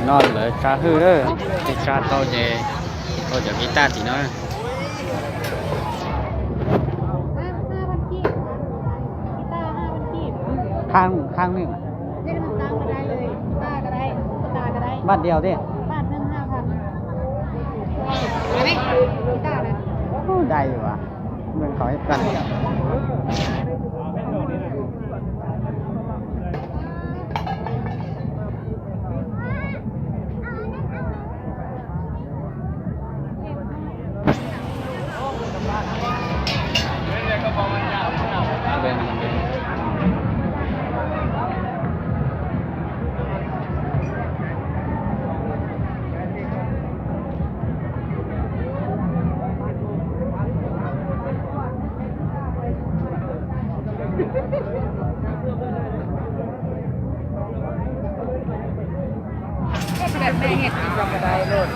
ນອນເລີຍ ກາຮືເດີ ກາໂຕເຈ ໂຕເຈ ກາຕີເນາະ. ຫ້າ ຫ້າພັນກີບ ກາຕາຫ້າພັນກີບ ຂ້າງ ຂ້າງໜຶ່ງ ເລກນ້ຳຕາກໍໄດ້ເລີຍ ກາຕາກໍໄດ້ ກາຕາກໍໄດ້ ບາດດຽວຕິ ບາດໜຶ່ງຫ້າພັນ ອັນນີ້ກາຕານະ ໂອ້ ໄດ້ຢູ່ຫວາ ເບິ່ງເຂົາເຮັດກັນ. ແບບແມ່ເຮັດກິນກໍໄດ້ໂລດ.